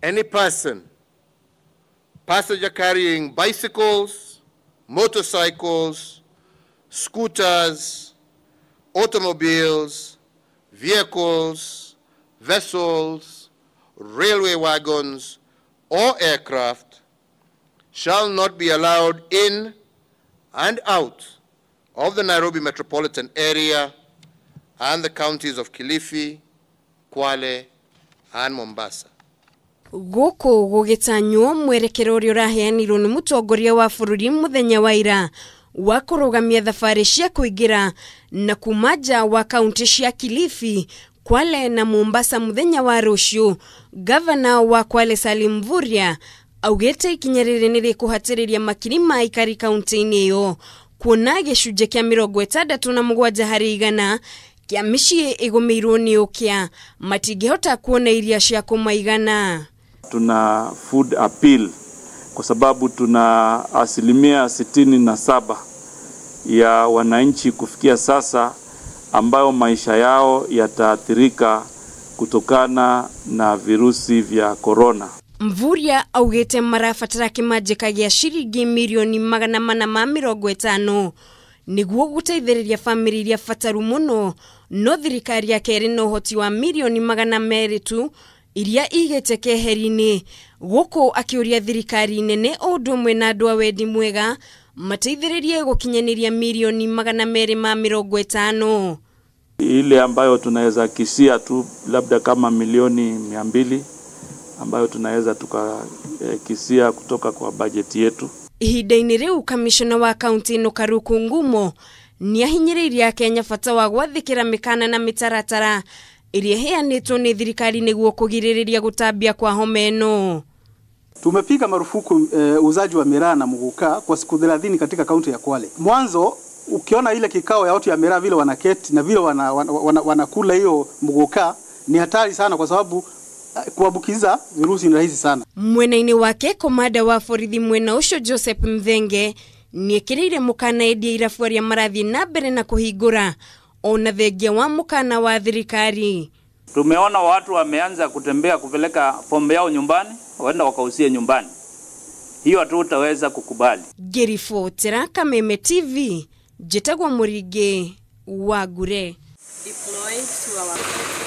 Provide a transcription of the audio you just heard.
Any person, passenger carrying bicycles, motorcycles, scooters, automobiles, vehicles, vessels, railway wagons, or aircraft shall not be allowed in and out of the Nairobi metropolitan area and the counties of Kilifi, Kwale, and Mombasa. Gũkũ gũgĩtanywo mwerekero ũrĩa ũraheanirwo nĩ mũtongoria wa bũrũri mũthenya wa ira wa kũrũgamia thabarĩ cia kũingĩra na kuma nja wa kaunti cia Kilifi, Kwale na Mombasa mũthenya wa rũciũ. Gavana wa Kwale Salim Mvurya augĩte ikinya rĩrĩ nĩ rĩkũhatĩrĩria makiri ma aikari kaunti-inĩ ĩyo kuona gĩcunjĩ kĩa 67 harĩ igana kĩa mĩciĩ ĩgũmĩirwo nĩ ũkĩa matingĩhota kuona iria cia kũmaigana. Tuna food appeal kwa sababu tuna 67% ya wananchi kufikia sasa ambayo maisha yao yataathirika kutokana na virusi vya corona. Mvurya augĩte marabatara kĩmanjĩka gĩa ciringi mirioni 450 nĩguo gũteithĩrĩria bamĩrĩ iria bataru mũno, no thirikari yake ĩrĩ na ũhoti wa mirioni 200 tu iria igĩte keheri-inĩ. Gũkũ akĩũria thirikari nene o ũndũ ũmwe na andũ a wendi mwega mateithĩrĩrie gũkinyanĩria mirioni 250. Ile ambayo tunaweza kisia tu labda kama milioni 200 ambayo tunaweza tukakisia kutoka kwa bajeti yetu. Ihinda-inĩ rĩu kamishona wa kaunti ĩno Karuku Ngumo nĩahinyĩrĩirie Akenya bata wa gwathĩkĩra mĩkana na mĩtaratara ĩrĩa ĩheanĩtwo nĩ thirikari nĩguo kũgirĩrĩria gũtambia kwa homa ĩno. Tumepiga marufuku uuzaji wa miraa na muguka kwa siku 30 katika kaunti ya Kwale. Mwanzo ukiona ile kikao ya watu ya miraa vile wanaketi na vile wanakula hiyo muguka ni hatari sana, kwa sababu kuambukiza virusi ni rahisi sana. Mwena-inĩ wake komanda wa borithi mwena ũcio Joseph Mthenge nĩekĩrĩire mũkana endia irabu arĩa marathiĩ na mbere na kũhingũra ona thengia wa mũkana wa thirikari. Tumeona watu wameanza kutembea kupeleka pombe yao nyumbani, waenda wakauzie nyumbani. Hiyo hatutaweza kukubali. Ngĩribotera Kameme TV, njĩtagwo Mũringĩ wa Ngure. Deployed to our